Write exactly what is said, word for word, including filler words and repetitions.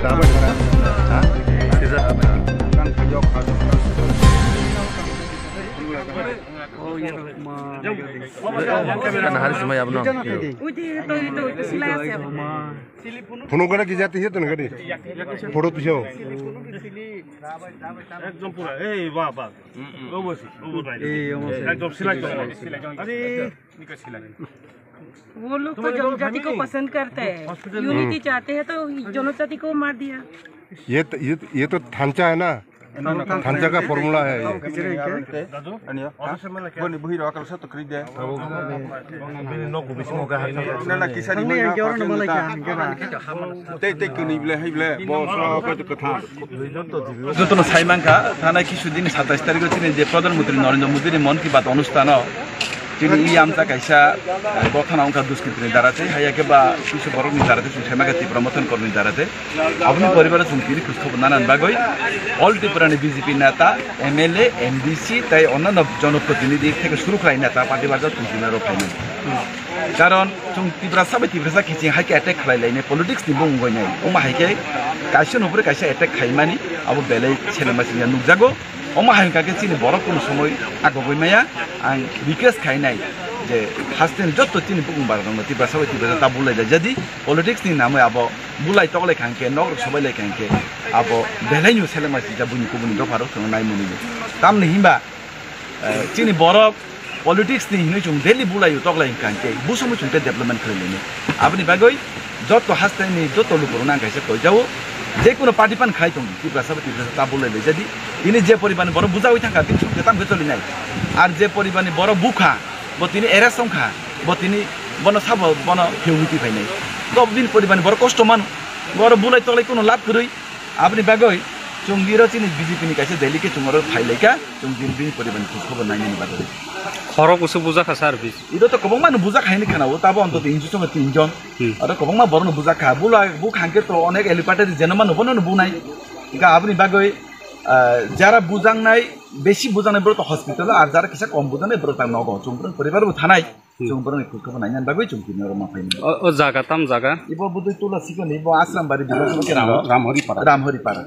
Phunuk gada ki jati hiya tong gadi. Photo tuliyo. Ekdom pura, ei, ba, ba. Obo si, obo bai. Ei, obo si. Ekdom silai tong. Are, nika silai. वो लोग तो जनजाति को पसंद करते हैं, यूनिटी चाहते हैं, तो जनजाति को मार दिया। ये तो, ये, ये तो थांचा है ना, थांचा का फॉर्मूला है ये। Bini nogo bisingo khe hakhe. Na, na, kisani bini nogo. Tei, tei, kwnwi ble, hai ble, bo sro, bo kwthang. Jotono sai mankha, thanai kisu din satais tarikh o chini je Pradhan Mantri Narendra Modi ni Mann Ki Baat onusthan o chini i amcha kaisa, eh, gothana wngkha duskritini dara tei, hai khe ba kisu borokni dara tei, chwng sai mankha Tipra Mothan Kormini dara tei. Aboni poribar o chwng tini khwj khobor nanani bagwi All Tripura ni B J P neta, M L A, M D C tei onnano jonoprotinidhi theke suru khlai neta party barjak chwng tini aro phaimani. Karon chwng Tiprasa bai Tiprasa kiching hai khe attack khlai lainai, politics ni bung wngwi nai. Omo hai khe kaisa nokphuru kaisa attack khaimani abo belai selema singya nukjago. Omo hai wngkha khe chini borok kunu somoi agogwi maya. Ang request khainai je haste ni jotto chini bukung barok rokno Tiprasa bai Tiprasa ta bulai da jadi politics ni namwi abo bulai toklai kha hwnkhe, nok rok sobai lai kha hwnkhe, abo belai no selema sijak buini kubuni dopha rok chwng nai mwnwi. Tamni hinba, eh, chini borok politics ni hinwi chwng daily bulai o toklai hwnkha hwnkhe, busomo chwng tei development khlai lainai. Aboni bagwi jotto haste ni jotto lukurok nang kaisa koi jao, je kuno party pan khai tong, Tiprasa bai Tiprasa ta bulai lai jadi. Tini je poriban borok bujawi thangkha, bini sukte tam khe choli nai. Ar je poriban ni borok bukha, bo tini arrest wngkha, bo tini bono sabo bono phewiti phainai. To bini poriban ni borok kosto mano. Borok bulai toklai kuno lab kwrwi. Aboni bagwi chwng biro chini B J P ni kaisa daily khe chwng oro phai laikha, chwng bini, bini poriban ni khoj khobor nainani bagwi. Khorok busu bujakha sir bis. Ido to kwbangma no bujakha hinwi khana o, tabo ontoto injuction o tinjon. Hmm. Oro kwbangma borok no bujakha. Bula bukha hwnkhe to onek alley party jeno mano bono no bunai. Hwnkhe aboni bagwi, ah, jara bujaknai, besi bujaknai borok to hospital o, ar jara kisa kom bujaknai borok ta nogo. Chwng borok poribar bo thanai. Hmm. Chwng borokni khoj khobor nainani bagwi chwng tini oro ma phaimani. O, o jaga tam jaga? Ibo budui tula sikoni, ibo Asrambari Bidhasabha kendro. Ram-, Ramhori Para. Ramhori Para.